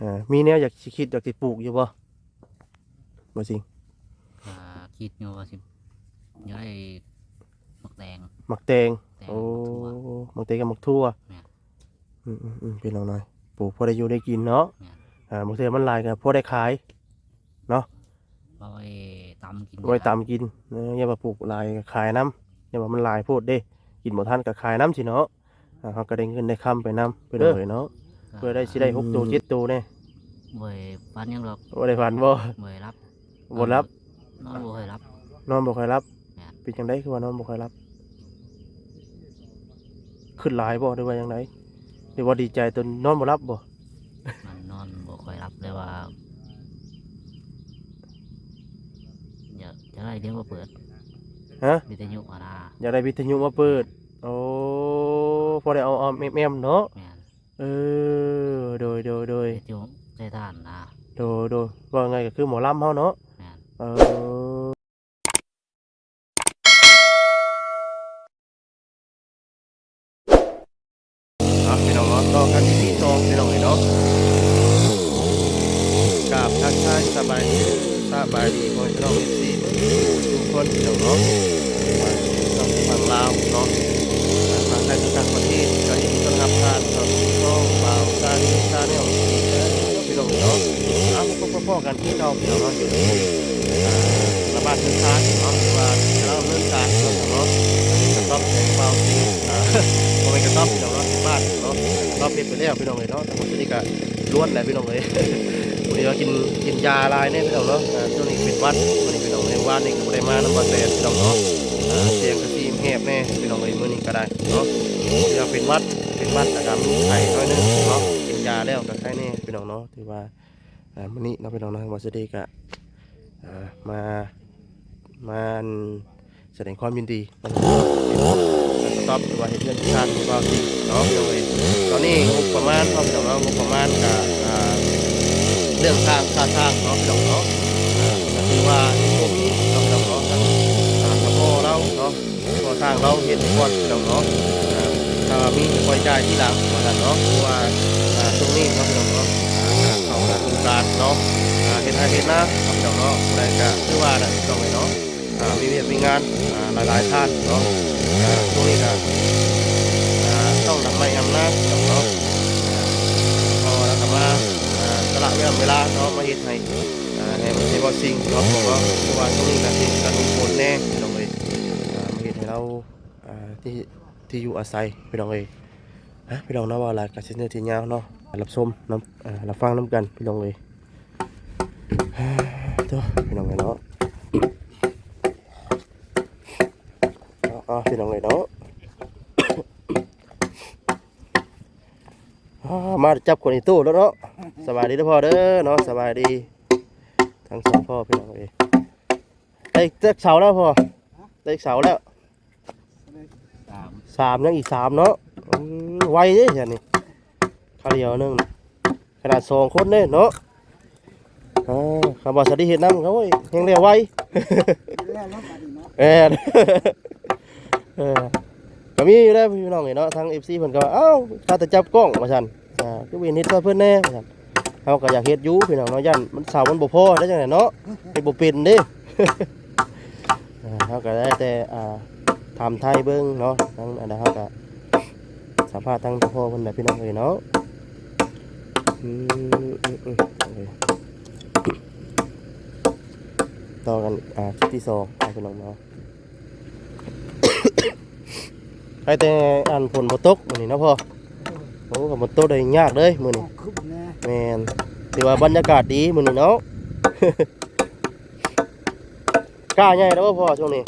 ອ່າ ມີແນວຢາກຊິ ຄິດຢາກຊິປູກຢູ່ບໍ່ ບໍ່ຊິງ? ກໍຄິດຢູ່ວ່າຊິຢາກໄດ້ໝາກແຕງ ໝາກແຕງ ແຕງ ໂອ້ ໝາກຖົ່ວ ໝາກແຕງກັບໝາກຖົ່ວ ແມ່ນ ອືມໆໆ ພີ່ນ້ອງເອີຍ ປູກພໍໄດ້ຢູ່ໄດ້ກິນເນາະ ແມ່ນ ອ່າ ບາງເທື່ອມັນຫຼາຍກໍພໍໄດ້ຂາຍເນາະ ເອົາໄວ້ຕຳກິນ ເອົາໄວ້ຕຳກິນ ເອີ ຢ່າວ່າປູກຫຼາຍກໍຂາຍນຳ ຢ່າວ່າມັນຫຼາຍໂພດເດ້ ກິນບໍ່ທັນກໍຂາຍນຳຊີ້ເນາະ ອ່າ ເຮົາກໍໄດ້ເງິນໄດ້ຄຳໄປນຳ ພີ່ນ້ອງເອີຍເນາະ ອ່າ ເພື່ອໄດ້ຊິໄດ້ຫົກໂຕ ເຈັດໂຕແດ່ ບໍ່ໄດ້ຝັນຫຍັງດອກ ບໍ່ໄດ້ຝັນບໍ່? ບໍ່ໄດ້ຫຼັບ ບໍ່ຫຼັບ ນອນບໍ່ຄ່ອຍຫຼັບ ນອນບໍ່ຄ່ອຍຫຼັບ ແມ່ນ ເປັນຈັ່ງໃດຄືວ່ານອນບໍ່ຄ່ອຍຫຼັບ? ຄຶດຫຼາຍບໍ່ ຫຼືວ່າຈັ່ງໃດ? ຫຼືວ່າດີໃຈຈົນນອນບໍ່ຫຼັບບໍ່? ມັນນອນບໍ່ຄ່ອຍຫຼັບ ແຕ່ວ່າ ຢາກ ຢາກໄດ້ວຽກມາເປີດ ຮະ? ວິທະຍຸຫັ້ນນາ ຢາກໄດ້ວິທະຍຸມາເປີດ ໂອ້ ພໍໄດ້ເອົາໆແອ້ມໆເນາະ ແມ່ນ ເອີ ໂດຍໆໆ ວິທະຍຸໃສ່ຖ່ານນາ ໂດຍໆ ເວົ້າງ່າຍກໍຄືໝໍລຳເຮົາເນາະ ແມ່ນ ເອີ. ອ່ະ ພີ່ນ້ອງເນາະ ຕໍ່ກັນອີພີສອງ ພີ່ນ້ອງເອີຍເນາະ ກາບທັກທາຍສະບາຍດີ ສະບາຍດີພໍ່ແມ່ພີ່ນ້ອງເອັຟຊີທຸກຄົນ ພີ່ນ້ອງເນາະ ວ່າຈະເປັນຝັ່ງລາວເນາະ ອ່າ ຝັ່ງໄທ ແລະ ຕ່າງປະເທດ ກໍຍິນດີຕ້ອນຮັບທ່ານເຂົ້າສູ່ຊ່ອງບ່າວຊາລີ Channel ອີກເດີ ພີ່ນ້ອງເນາະ ອ່າ ມາພົບມາພໍ້ກັນຄືເກົ່າ ພີ່ນ້ອງເນາະ ຢູ່ທີ່ ອ່າ ລະບາດພື້ນຖານເນາະ ຫຼືວ່າກຳລັງດຳເນີນການເນາະ ກະຕອບຂອງບ່າວຊີ ອ່າ ບໍ່ແມ່ນກະຕອບ ພີ່ນ້ອງເນາະ ເຮັດບ້ານເນາະ ກະຕອບເຮັດໄປແລ້ວ ພີ່ນ້ອງເອີຍເນາະ ແຕ່ວ່າໂຕນີ້ກະລ້ວນແຫຼະ ພີ່ນ້ອງເອີຍ ມື້ນີ້ວ່າກິນ ກິນຢາຫຼາຍແດ່ ພີ່ນ້ອງເນາະ ອ່າ ຊ່ວງນີ້ເປັນຫວັດ ມື້ນີ້ ພີ່ນ້ອງເອີຍ ວານນີ້ກະບໍ່ໄດ້ມານຳບ່າວແສນ ພີ່ນ້ອງເນາະ ອ່າ ສຽງກະຊິແຫບແດ່ ພີ່ນ້ອງເອີຍ ມື້ນີ້ກະໄດ້ເນາະ ທີ່ວ່າເປັນຫວັດ ເປັນຫວັດ ແລ້ວກະມີໄຂ້ໜ້ອຍໜຶ່ງເນາະ ກິນຢາແລ້ວກະໄຄແນ່ ພີ່ນ້ອງເນາະ ຖືວ່າ ອ່າ ມື້ນີ້ເນາະ ພີ່ນ້ອງເນາະ ທາງບ່າວສະດີກະ ອ່າ ມາ ມາ ອັນ ສະແດງຄວາມຍິນດີນຳ ກະຕອບ ຫຼືວ່າເຮັດເຮືອນເຮັດຊານໃຫ້ບ່າວຊີເນາະ ພີ່ນ້ອງເອີຍ ຕອນນີ້ງົບປະມານເນາະ ພີ່ນ້ອງເນາະ ງົບປະມານກະ ອ່າ ເລື່ອງສ້າງ ຄ່າສ້າງເນາະ ພີ່ນ້ອງເນາະ ກະຖືວ່າເຮັດບໍ່ມີເນາະ ພີ່ນ້ອງເນາະ ທາງ ອ່າ ສະພໍລາວເນາະ ກໍທາງລາວເຮັດໃຫ້ກ່ອນ ພີ່ນ້ອງເນາະ ອ່າ ຖ້າວ່າມີຄ່ອຍຈ່າຍທີຫຼັງວ່າຊັ້ນເນາະ ເພາະວ່າ ອ່າ ຊ່ວງນີ້ເນາະ ພີ່ນ້ອງເນາະ ອ່າ ເຂົ້າສູ່ໂຄງການເນາະ ອ່າ ເຮັດໄຮ່ເຮັດນາເນາະ ພີ່ນ້ອງເນາະ ຜູ້ໃດກະຄືວ່າແຫຼະ ພີ່ນ້ອງເອີຍເນາະ ອ່າ ມີວຽກມີງານ ອ່າ ຫຼາຍໆທ່ານເນາະ ອ່າ ຊ່ວງນີ້ກະ ອ່າ ຕ້ອງດຳໄຮ່ດຳນາ ພີ່ນ້ອງເນາະ ອ່າ ກໍລະກະມາ ອ່າ ສະຫຼະເວລາເນາະ ມາເຮັດໃຫ້ ອ່າ ໃຫ້ ໃຫ້ບ່າວຊິງເນາະ ເພາະວ່າ ເພາະວ່າຊ່ວງນີ້ກະຊິກະດູຝົນແດ່ ພີ່ນ້ອງເອີຍ ອ່າ ມາເຮັດໃຫ້ລາວ ອ່າ ທີ່ ທີ່ຢູ່ອາໄສ ພີ່ນ້ອງເອີຍ ອ່ະ ພີ່ນ້ອງເນາະ ເວົ້າຫຼາຍກະຊິເນີທີ່ຍາວເນາະ ຮັບຊົມນຳ ອ່າ ຮັບຟັງນຳກັນ ພີ່ນ້ອງເອີຍ ໂທ້ ພີ່ນ້ອງເອີຍເນາະ ເອົາ ເອົາ ພີ່ນ້ອງເອີຍເນາະ ອ່າ ມາຈັບຄົນອີໂຕ້ແລ້ວເນາະ ສະບາຍດີເດີພໍ່ເດີເນາະ ສະບາຍດີ ທັງສອງພໍ່ ພີ່ນ້ອງເອີຍ ໄດ້ຈັກເສົາແລ້ວພໍ່? ໄດ້ເສົາແລ້ວ ສາມ ສາມ ຍັງອີກສາມເນາະ ອືມ ໄວເດ້ອັນນີ້ ຄາວດຽວໜຶ່ງ ຂະໜາດສອງຄົນເດ້ເນາະ ອ່າ ຄຳວ່າສະດີເຮັດນຳ ໂອ້ຍ ແຮ່ງແລ້ວໄວ ແມ່ນ ເອີ ກະມີຢູ່ແລ້ວພີ່ນ້ອງເອີຍເນາະ ທາງເອັຟຊີເພິ່ນກະວ່າ ອ້າວ ຂ້າແຕ່ຈັບກ້ອງວ່າຊັ້ນ ອ່າ ຄືບໍ່ເຫັນເຮັດຊ່ອຍເພິ່ນແດ່ວ່າຊັ້ນ ເຮົາກໍຢາກເຮັດຢູ່ພີ່ນ້ອງເນາະ ຢ້ານມັນເສົາມັນບໍ່ພໍໄດ້ຈັ່ງໃດເນາະ ເຮັດບໍ່ເປັນເດ້ ອ່າ ເຮົາກໍໄດ້ແຕ່ ອ່າ ຖາມໄຖ່ເບິ່ງເນາະ ທາງອັນໃດເຮົາກໍສຳພາດທາງພໍ່ເພິ່ນແຫຼະພີ່ນ້ອງເອີຍເນາະ ອືມ ອືມ ອືມ ຕໍ່ກັນ ອ່າ ຄລິບທີສອງເນາະ ພີ່ນ້ອງເນາະ. ໃຫ້ແຕ່ອັນຝົນບໍ່ຕົກມື້ນີ້ເນາະພໍ່. ໂອ້ ຝົນບໍ່ຕົກໄດ້ຍາກເລີຍມື້ນີ້. ແມ່ນ ຖືວ່າບັນຍາກາດດີມື້ນີ້ເນາະ. ກ້າໃຫຍ່ແລ້ວບໍ່ພໍ່ຊ່ວງນີ້?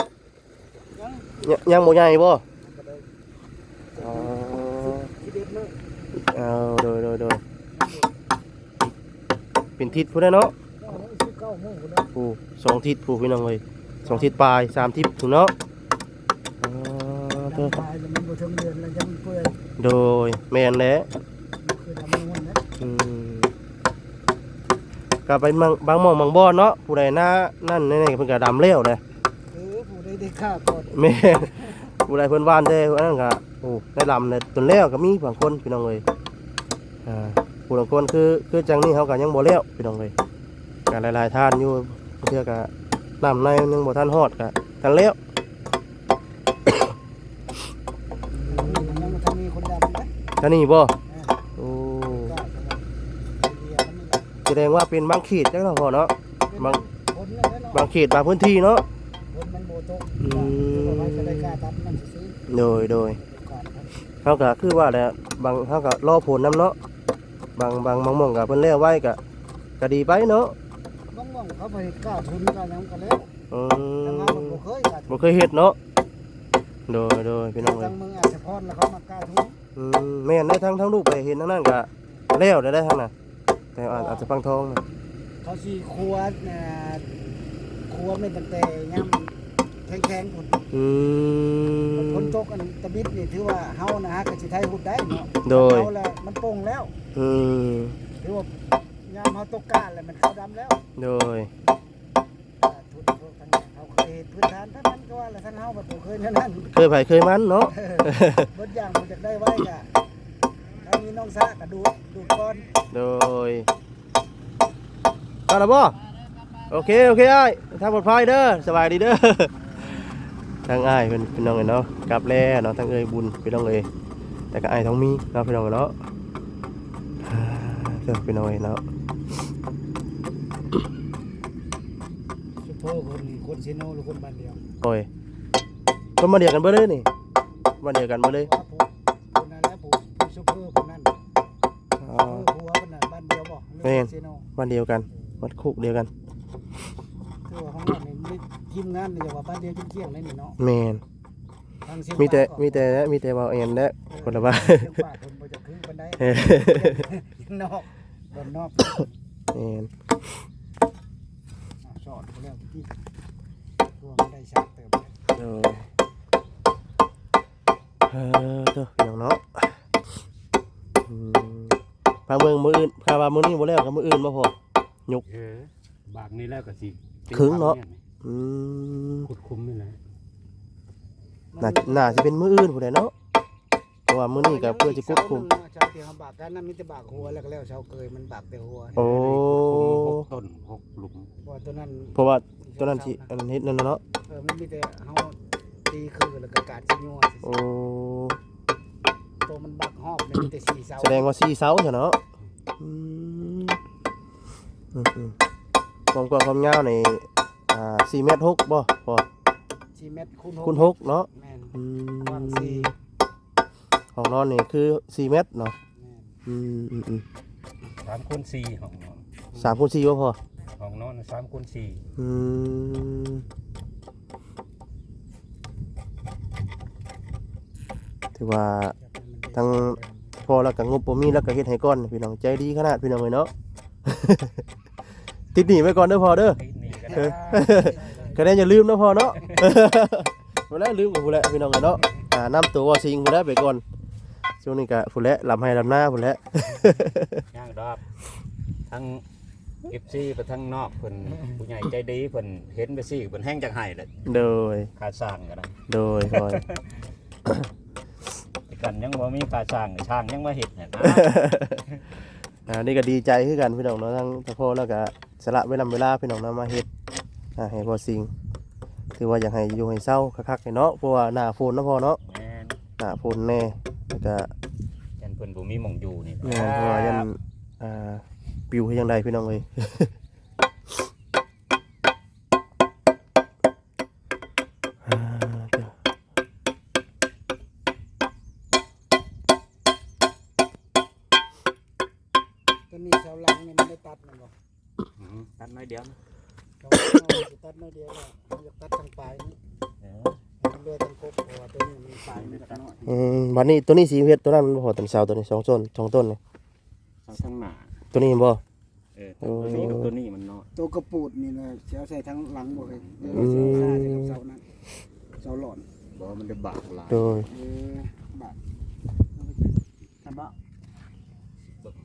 ຍັງ ຍັງບໍ່ໃຫຍ່ບໍ່? ອໍ ສິບເອັດມື້ ເອົາ ໂດຍ ໂດຍ ໂດຍ ເປັນທິດພຸ້ນແຫຼະເນາະ. ໂອ້ ສິບເກົ້າມື້ພຸ້ນເນາະ. ໂອ້ ສອງທິດພຸ້ນພີ່ນ້ອງເອີຍ ສອງທິດປາຍ ສາມທິດພຸ້ນເນາະ. ອໍ ເອີ ປາຍແລ້ວ ມັນບໍ່ເຖິງເດືອນແລ້ວ ຍັງເປື່ອຍ. ໂດຍ ແມ່ນແຫຼະ ຄືດຳນ້ຳມັນນະ. ອືມ ກໍໄປບາງ ບາງໝ່ອງບາງບ່ອນເນາະ ຜູ້ໃດໜ້ານັ້ນແນ່ໆ ເພິ່ນກໍດຳແລ້ວແຫຼະ. ເອີ ຜູ້ໃດໄດ້ຂ້າກ່ອນ. ແມ່ນ ຜູ້ໃດເພິ່ນຫວ່ານແຕ່ອັນນັ້ນກໍ ໂອ້ ໄດ້ດຳແລ້ວ ຈົນແລ້ວກໍມີບາງຄົນພີ່ນ້ອງເອີຍ. ອ່າ ໂອ້ ຜູ້ລາງຄົນຄື ຄືຈັ່ງນີ້ເຮົາກໍຍັງບໍ່ແລ້ວພີ່ນ້ອງເອີຍ ກໍຫຼາຍໆທ່ານຢູ່ ບາງເທື່ອກໍນ້ຳໃນມັນຍັງບໍ່ທັນຮອດ ກໍທັນແລ້ວ. ມັນຍັງບໍ່ທັນມີຄົນດຳນະ ທາງນີ້ບໍ່? ເອີ ໂອ້ ກໍສະແດງວ່າເປັນບາງເຂດຈັກເນາະພໍ່ເນາະ ບາງ ຄົນນັ້ນແຫຼະເນາະ ບາງເຂດບາງພື້ນທີ່ເນາະ ຝົນມັນບໍ່ຕົກ ອືມ ກໍໄດ້ກ້າຕັດມັນຊື່ໆ ໂດຍ ໂດຍ ເຮົາກໍຄືວ່າແຫຼະ ບາງ ເຮົາກໍລໍຝົນນຳເນາະ ບາງ ບາງ ບາງໝ່ອງກໍເພິ່ນແລ້ວໄວກໍ ກໍດີໄປເນາະ ບາງໝ່ອງເຂົາໄປກ້າທຶນກ້າຫຍັງກໍແລ້ວ ອືມ ແຕ່ວ່າມັນບໍ່ເຄີຍກ້າທຶນ ບໍ່ເຄີຍເຮັດເນາະ ໂດຍ ໂດຍ ພີ່ນ້ອງເອີຍ ທາງເມືອງອາດສະພອນລະເຂົາມາກ້າທຶນ ອືມ ແມ່ນໄດ໋ ທາງ ທາງລູກໄປເຮັດທາງນັ້ນກໍແລ້ວໄດ້ ທາງນັ້ນ ແຕ່ວ່າອາດຈະຝັ່ງທອງນະ ເຂົາຊິຄົວ ເອີ ຄົວແມ່ນຕັ້ງແຕ່ຍາມແຂງໆພຸ້ນ ອືມ ຝົນຕົກອັນຕະບິດນີ້ ຖືວ່າເຮົານະຫາກໍຊິໄຖຮຸດໄດ້ເນາະ ໂດຍ ເຮົາລະມັນໂປ່ງແລ້ວ ອືມ ຖືວ່າຍາມເຮົາຕົກກ້າແລ້ວມັນຂາວດຳແລ້ວ ໂດຍ ອ່າ ທຸນພວກທາງເຮົາເຄີຍເຮັດພື້ນຖານທາງນັ້ນກໍວ່າລະ ທ່ານເຮົາບັດບໍ່ເຄີຍແນວນັ້ນ ເຄີຍໃຜເຄີຍມັນເນາະ ເບິດຢ່າງບໍ່ຢາກໄດ້ໄວກະ ຖ້າມີນ້ອງສາກະດູດ ດູດກ່ອນ ໂດຍ ເອົາລະບໍ່? ໂອເຄ ໂອເຄອ້າຍ ທາງປອດໄພເດີ ສະບາຍດີເດີ ທາງອ້າຍເພິ່ນພີ່ນ້ອງເອີຍເນາະ ກັບແລ້ວເນາະ ທາງເອື້ອຍບຸນພີ່ນ້ອງເອີຍ ແລ້ວກໍອ້າຍທອງມີເນາະ ພີ່ນ້ອງເນາະ ເດີ ພີ່ນ້ອງເອີຍເນາະ ຊຸບເພີຄົນ ຄົນເຊໂນ ຫຼືຄົນບ້ານດຽວ? ໂອ້ຍ ຄົນບ້ານດຽວກັນເບິດເລີຍນີ້ ບ້ານດຽວກັນເບິດເລີຍ ຜູ້ ຜູ້ນັ້ນແຫຼະ ຜູ້ ຜູ້ຊຸບເພີຜູ້ນັ້ນ ອໍ ເອີ ຜົວເພິ່ນນະບ້ານດຽວບໍ່? ແມ່ນ ເຊໂນ ບ້ານດຽວກັນ ເອີ ບ້ານໂຄກດຽວກັນ ຄືວ່າຂອງເຮົານີ້ມີທີມງານນີ້ ຢ່າວ່າບ້ານດຽວຈນກ້ຽງເລີຍນີ້ເນາະ ແມ່ນ ມີແຕ່ ມີແຕ່ ມີແຕ່ເວົ້າແອນແຫຼະ ເອີ ຄົນລະບ້ານ ເລື່ອງປາກເພິ່ນບໍ່ຢາກຄືປານໃດ ເອີ ນອກ ບ້ານນອກ ແມ່ນ ອ່າ ສອດບໍ່ແລ້ວຕະກີ້ ຕົວມັນໄດ້ຊັກເຕີມ ໂດຍ ເອີ ເດີ ພີ່ນ້ອງເນາະ ອືມ ຟັງເບິ່ງມື້ອື່ນ ຖ້າວ່າມື້ນີ້ບໍ່ແລ້ວກໍມື້ອື່ນບໍ່ພໍ ຍົກ ເອີ ບາງນີ້ແລ້ວກໍຊິ ເຄິ່ງເນາະ ອືມ ຂຸດຂຸມນີ້ແຫຼະ ໜ້າ ໜ້າຊິເປັນມື້ອື່ນພຸ້ນແຫຼະເນາະ ເພາະວ່າມື້ນີ້ກໍເພື່ອຊິຂຸດຂຸມ ເສົາໜຶ່ງເນາະ ເສົາທີ່ເຮົາບາກກັນນະ ມີແຕ່ບາກຫົວ ແລ້ວກໍແລ້ວ ເສົາເກີຍມັນບາກແຕ່ຫົວ ໂອ້ ຂຸດຂຸມຫົກຕົ້ນ ຫົກ ຫຼຸມ ເພາະວ່າຕົວນັ້ນ ເພາະວ່າຕົວນັ້ນຊິອັນເຮັດນັ້ນເນາະ ເອີ ມັນມີແຕ່ເຮົາຕີຄືແລ້ວກໍກາດຊິຍົວຊື່ໆ ໂອ້ ໂຕມັນບັກຮອບນີ້ມີແຕ່ສີ່ເສົາ ສະແດງວ່າສີ່ເສົາຊະເນາະ ອືມ ອືມໆ ຄວາມກວ້າງຄວາມຍາວນີ້ ອ່າ ສີ່ແມັດຫົກບໍ່ພໍ່? ສີ່ແມັດຄູນຫົກ ຄູນຫົກເນາະ ແມ່ນ ອືມ ກວ້າງສີ່ ຫ້ອງນອນນີ້ຄືສີ່ແມັດເນາະ ແມ່ນ ອືມໆ ສາມຄູນສີ່ຫ້ອງນອນ ສາມຄູນສີ່ບໍ່ພໍ່? ຫ້ອງນອນສາມຄູນສີ່ ອືມ ຖືວ່າທັງພໍ່ລາວກໍງົບບໍ່ມີ ລາວກໍເຮັດໃຫ້ກ່ອນ ພີ່ນ້ອງ ໃຈດີຂະໜາດ ພີ່ນ້ອງເອີຍເນາະ ຕິດໜີ້ໄວ້ກ່ອນເດີພໍ່ເດີ ຕິດໜີ້ກໍໄດ້ ເອີ ຄະແນນຢ່າລືມເນາະພໍ່ເນາະ ບໍ່ແລ້ວລືມກໍບໍ່ແລ້ວ ພີ່ນ້ອງເອີຍເນາະ ອ່າ ນຳໂຕບໍ່ສິງບໍ່ແລ້ວໄປກ່ອນ ຊ່ວງນີ້ກໍພຸ້ນແຫຼະ ລຳໄຮ່ລຳນາພຸ້ນແຫຼະ ຍັງດອກ ທັງເອັຟຊີໄປທາງນອກເພິ່ນ ຜູ້ໃຫຍ່ໃຈດີເພິ່ນເຫັນໄປຊີ້ເພິ່ນແຮ່ງຈັກໃຫ້ແຫຼະ ໂດຍ ຄ່າສ້າງກໍໄດ້ ໂດຍ ໂດຍ ແຕ່ກັນຍັງບໍ່ມີຄ່າສ້າງ ຊ່າງຍັງມາເຮັດແຫຼະ ອ່າ ນີ້ກໍດີໃຈຄືກັນພີ່ນ້ອງເນາະ ທາງ ທາງພໍ່ລາວກໍສະຫຼະເວລາ ເວລາພີ່ນ້ອງເນາະ ມາເຮັດ ອ່າ ໃຫ້ພໍ່ສິງ ຖືວ່າຢາກໃຫ້ຢູ່ໃຫ້ເຊົາຄັກໆເນາະ ເພາະວ່າໜ້າຝົນເນາະພໍ່ເນາະ ແມ່ນ ໜ້າຝົນແດ່ ແລ້ວກໍຢ້ານເພິ່ນບໍ່ມີໝ່ອງຢູ່ນີ້ແຫຼະ ແມ່ນ ເພາະວ່າຢ້ານ ອ່າ ປິວເຮັດຈັ່ງໃດພີ່ນ້ອງເອີຍ ອ່າ ເດີ ຕົວນີ້ເສົາຫຼັງນີ້ມັນໄດ້ຕັດແມ່ນບໍ່? ອືມ ຕັດໜ້ອຍດຽວນະ ເສົາຫຼັງເຮົາຊິຕັດໜ້ອຍດຽວ ເຮົາຢາກຕັດທາງປາຍນີ້ ເອີ ໃຫ້ມັນເຫຼືອທາງກົກ ເພາະວ່າຕົວນີ້ມັນປາຍມັນຢາກນ້ອຍ ອືມ ບາດນີ້ຕົວນີ້ຊິເຮັດຕົວນັ້ນບໍ່ພໍ? ຕົວເສົາຕົວນີ້ ສອງຕົ້ນ ສອງຕົ້ນນີ້ ເສົາທາງໜ້າ ຕົວນີ້ບໍ່? ເອີ ໂອ້ ຕົວນີ້ກັບຕົວນີ້ມັນນ້ອຍ ຕົວກະປູດນີ້ນະ ຊິເອົາໃສ່ທາງຫຼັງບໍ່ເຮີ້ຍ? ອືມ ເອີ ຊິເອົາໃສ່ເສົານັ້ນ ເສົາຫຼອນ ບໍ່ ມັນໄດ້ບາກຫຼາຍ ໂດຍ ເອີ ບາກ ເອົາໄປໃສ່ ທັນບໍ່? ເບິ່ງ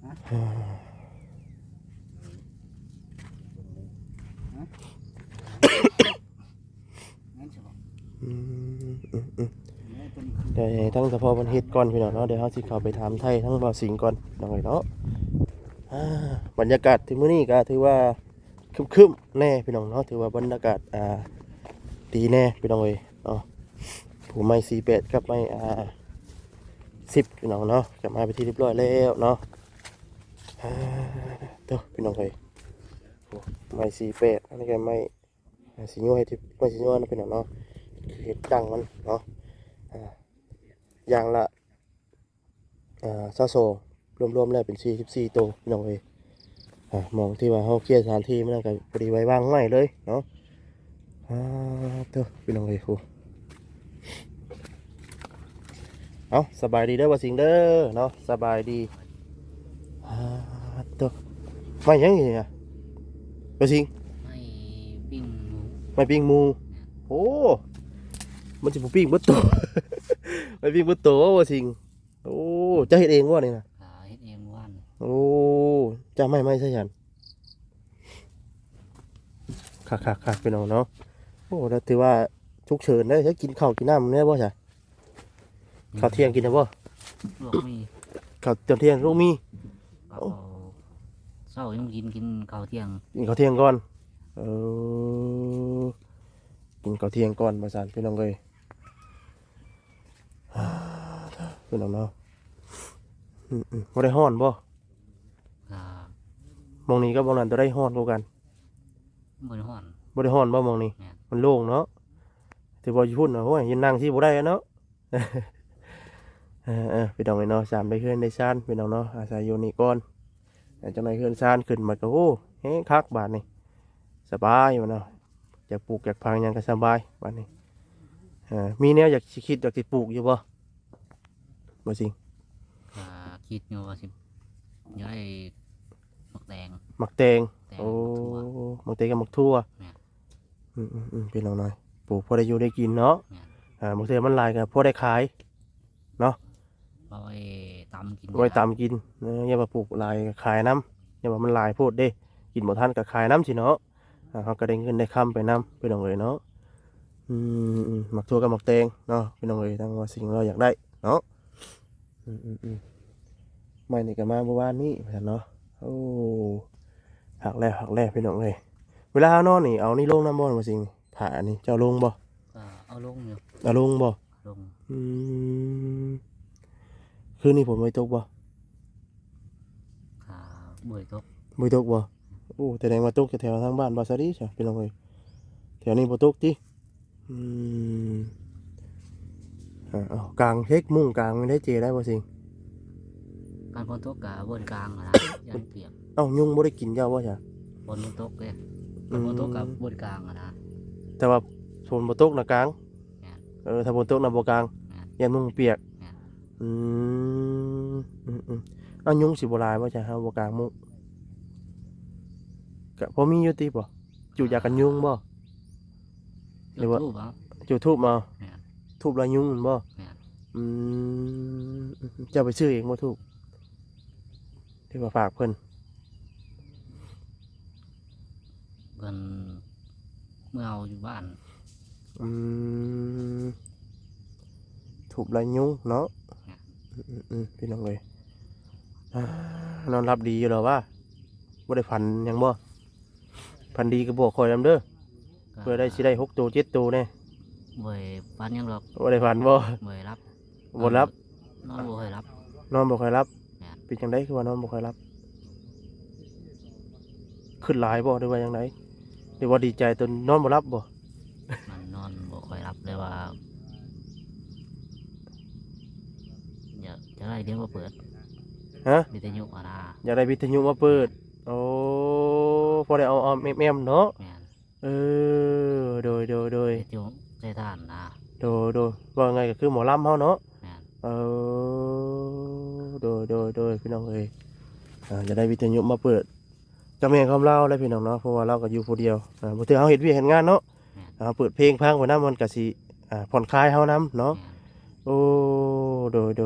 ຮະ? ຮະ? ອືມ ອືມ ອືມ ດຽວໃຫ້ທາງສະເພາະເພິ່ນເຮັດກ່ອນພີ່ນ້ອງເນາະ ດຽວເຮົາຊິເຂົ້າໄປຖາມໄຖ່ທາງບ່າວສິງກ່ອນພີ່ນ້ອງເອີຍເນາະ ອ່າ ບັນຍາກາດທີ່ມື້ນີ້ກໍຖືວ່າຄຶ້ມໆແດ່ພີ່ນ້ອງເນາະ ຖືວ່າບັນຍາກາດ ອ່າ ດີແດ່ພີ່ນ້ອງເອີຍເນາະ. ຜູ້ໄມ້ສີ່ແປດກັບໄມ້ ອ່າ ສິບພີ່ນ້ອງເນາະ ກໍມາເປັນທີ່ຮຽບຮ້ອຍແລ້ວເນາະ. ອ່າ ໂທ້ ພີ່ນ້ອງເອີຍ ໂອ້ ໄມ້ສີ່ແປດ ອັນນີ້ກໍໄມ້ ອ່າ ຊິຍົວໃຫ້ທີ່ ໄມ້ຊິຍົວນະພີ່ນ້ອງເນາະ ຄືເຮັດຕັ້ງມັນເນາະ ອ່າ ຢ່າງລະ ອ່າ ຊາວສອງ ລວມໆແລ້ວເປັນສີ່ສິບສີ່ໂຕພີ່ນ້ອງເອີຍ. ອ່າ ໝ່ອງທີ່ວ່າເຮົາເຄຍສະຖານທີ່ມັນນັ້ນກໍພໍດີໄວ້ວາງໄມ້ເລີຍເນາະ. ອ່າ ໂທ້ ພີ່ນ້ອງເອີຍ ໂອ້ ເອົ້າ ສະບາຍດີເດີບ່າວສິງເດີເນາະ ສະບາຍດີ. ອ່າ ໂທ້ ໄມ້ຫຍັງນີ້ນະບ່າວສິງ? ໄມ້ປີ້ງໝູ. ໄມ້ປີ້ງໝູ. ໂອ້ ມັນຊິບໍ່ປີ້ງເບິດໂຕ ໄມ້ປີ້ງເບິດໂຕບໍ່ບ່າວສິງ? ໂອ້ ເຈົ້າເຮັດເອງບໍ່ນີ້ນະ? ອ່າ ເຮັດເອງມື້ວານ. ໂອ້ ເຈົ້າໄມ້ ໄມ້ໃສ່ຊັ້ນ? ຄັກໆໆ ພີ່ນ້ອງເນາະ. ໂອ້ ແລ້ວຖືວ່າສຸກເສີນເດ້ ກິນເຂົ້າກິນນ້ຳແດ່ບໍ່ຊະ? ເຂົ້າທ່ຽງກິນແລ້ວບໍ່? ລວກມີ. ເຂົ້າຕອນທ່ຽງລວກມີ. ເຂົ້າ ໂອ້ ເຊົ້າຍັງບໍ່ກິນ ກິນເຂົ້າທ່ຽງ. ກິນເຂົ້າທ່ຽງກ່ອນ. ເອີ ກິນເຂົ້າທ່ຽງກ່ອນວ່າຊັ້ນ ພີ່ນ້ອງເອີຍ. ພີ່ນ້ອງເນາະ ອືມໆ ບໍ່ໄດ້ຮ້ອນບໍ່? ອ່າ ໝ່ອງນີ້ກັບໝ່ອງນັ້ນໂຕໃດຮ້ອນກວ່າກັນ? ບໍ່ໄດ້ຮ້ອນ. ບໍ່ໄດ້ຮ້ອນບໍ່ໝ່ອງນີ້? ແມ່ນ. ມັນໂລ່ງເນາະ ແຕ່ວ່າຢູ່ພຸ້ນນະ ໂອ້ຍ ຢືນນັ່ງຊິບໍ່ໄດ້ເນາະ. ເອີໆ ພີ່ນ້ອງເອີຍເນາະ ສາມໄດ້ເຮືອນໄດ້ຊານ ພີ່ນ້ອງເນາະ ອາໄສຢູ່ນີ້ກ່ອນ. ຈັກໜ້ອຍເຮືອນຊານຂຶ້ນມາກໍ ໂອ້ ແຮງຄັກບາດນີ້ ສະບາຍວ່າເນາະ. ຢາກປູກຢາກຝັງຫຍັງກໍສະບາຍບາດນີ້. ເອີ ມີແນວຢາກຊິ ຄິດຢາກຊິປູກຢູ່ບໍ່ ບ່າວສິງ? ກໍຄິດຢູ່ວ່າຊິ ຢາກໄດ້ໝາກແຕງ. ໝາກແຕງ. ແຕງ. ໂອ້ ໝາກຖົ່ວ. ໝາກແຕງກັບໝາກຖົ່ວ. ແມ່ນ. ອືມໆໆ ພີ່ນ້ອງເອີຍ ປູກພໍໄດ້ຢູ່ໄດ້ກິນເນາະ. ແມ່ນ. ອ່າ ບາງເທື່ອມັນຫຼາຍກໍພໍໄດ້ຂາຍເນາະ ເອົາໄວ້ຕຳກິນ. ເອົາໄວ້ຕຳກິນ. ເອີ ຢ່າວ່າປູກຫຼາຍກໍຂາຍນຳ ຢ່າວ່າມັນຫຼາຍໂພດເດ້ ກິນບໍ່ທັນກໍຂາຍນຳຊີ້ເນາະ. ອ່າ ເຮົາກໍໄດ້ເງິນໄດ້ຄຳໄປນຳ ພີ່ນ້ອງເອີຍເນາະ. ອືມໆ ໝາກຖົ່ວກັບໝາກແຕງເນາະ ພີ່ນ້ອງເອີຍ ທາງບ່າວສິງລາວຢາກໄດ້ເນາະ. ອືມໆໆ ໄມ້ນີ້ກໍມາມື້ວານນີ້ວ່າຊັ້ນເນາະ. ໂອ້ ຄັກແລ້ວ ຄັກແລ້ວ ພີ່ນ້ອງເອີຍ. ເວລາເຮົານອນນີ້ ເອົານີ້ລົງນຳບໍ່ ບ່າວສິງ? ຜ້າອັນນີ້ເຈົ້າລົງບໍ່? ກໍເອົາລົງຢູ່. ເອົາລົງບໍ່? ລົງ. ອືມ ຄືນນີ້ຝົນບໍ່ໄດ້ຕົກບໍ່? ກໍບໍ່ໄດ້ຕົກ. ບໍ່ໄດ້ຕົກບໍ່? ໂອ້ ສະແດງວ່າຕົກແຖວທາງບ້ານບ່າວສາລີຊະ ພີ່ນ້ອງເອີຍ. ແຖວນີ້ບໍ່ຕົກຕິ? ອືມ ເອົາ ກາງເຮັກມຸ້ງກາງໄດ້ເຈໄດ້ບໍ່ສິງ? ຄັນຝົນຕົກກໍບໍ່ໄດ້ກາງຫັ້ນນະ ຢ້ານປຽກ. ເອົ້າ ຍຸງບໍ່ໄດ້ກິນເຈົ້າບໍ່ຊະ? ຝົນບໍ່ຕົກເດ້. ອືມ ຄັນຝົນຕົກກໍບໍ່ໄດ້ກາງຫັ້ນນະ. ແຕ່ວ່າຝົນບໍ່ຕົກນະກາງ. ແມ່ນ. ເອີ ຖ້າຝົນຕົກນະບໍ່ກາງ. ແມ່ນ. ຢ້ານມຸ້ງປຽກ. ແມ່ນ. ອືມ ອືມໆ ເອົາ ຍຸງຊິບໍ່ຫຼາຍບໍ່ຊະ ເຮົາບໍ່ກາງມຸ້ງ? ກະພໍມີຢູ່ຕິບໍ່? ຈູດຢາກັນຍຸງບໍ່? ຫຼືວ່າ ຈູດທູບເອົາ. ຈູດທູບເອົາ. ແມ່ນ. ທູບລາຍຍຸງແມ່ນບໍ່? ແມ່ນ. ອືມ ເຈົ້າໄປຊື້ເອງບໍ່ທູບ ຫຼືວ່າຝາກເພິ່ນ? ເພິ່ນເມືອເອົາຢູ່ບ້ານ. ອືມ ທູບລາຍຍຸງເນາະ. ແມ່ນ. ອືມໆ ພີ່ນ້ອງເອີຍ ອ່າ ນອນຫຼັບດີຢູ່ແລ້ວຫວາ? ບໍ່ໄດ້ຝັນຫຍັງບໍ່? ຝັນດີກໍບອກຂ້ອຍນຳເດີ ເພື່ອໄດ້ຊິໄດ້ຫົກໂຕເຈັດໂຕແດ່. ບໍ່ໄດ້ຝັນຫຍັງດອກ. ບໍ່ໄດ້ຝັນບໍ່? ບໍ່ໄດ້ຫຼັບ. ບໍ່ຫຼັບ. ນອນບໍ່ຄ່ອຍຫຼັບ. ນອນບໍ່ຄ່ອຍຫຼັບ. ແມ່ນ. ເປັນຈັ່ງໃດຄືວ່ານອນບໍ່ຄ່ອຍຫຼັບ? ຄຶດຫຼາຍບໍ່ ຫຼືວ່າຈັ່ງໃດ? ຫຼືວ່າດີໃຈຈົນນອນບໍ່ຫຼັບບໍ່? ມັນນອນບໍ່ຄ່ອຍຫຼັບ ແຕ່ວ່າ ຢາກ ຢາກໄດ້ເດວມາເປີດ. ຮະ? ວິທະຍຸຫັ້ນນາ. ຢາກໄດ້ວິທະຍຸມາເປີດ. ໂອ້ ພໍໄດ້ອອມໆແອ້ມໆເນາະ. ແມ່ນ. ເອີ ໂດຍໆໆ ເຮັດຢູ່ໃສ່ຖ່ານນະ. ໂດຍໆ ເວົ້າງ່າຍກໍຄືໝໍລຳເຮົາເນາະ. ແມ່ນ. ເອີ ໂດຍໆໆ ພີ່ນ້ອງເອີຍ ອ່າ ຢາກໄດ້ວິທະຍຸມາເປີດ ກໍແມ່ນຄວາມລາວແຫຼະພີ່ນ້ອງເນາະ ເພາະວ່າລາວກໍຢູ່ຜູ້ດຽວ ອ່າ ບາງເທື່ອເຮົາເຮັດວຽກເຮັດງານເນາະ. ແມ່ນ. ອ່າ ເປີດເພງຟັງໄປນຳ ມັນກໍຊິ ອ່າ ຜ່ອນຄາຍເຮົານຳເນາະ. ແມ່ນ. ໂອ້ ໂດ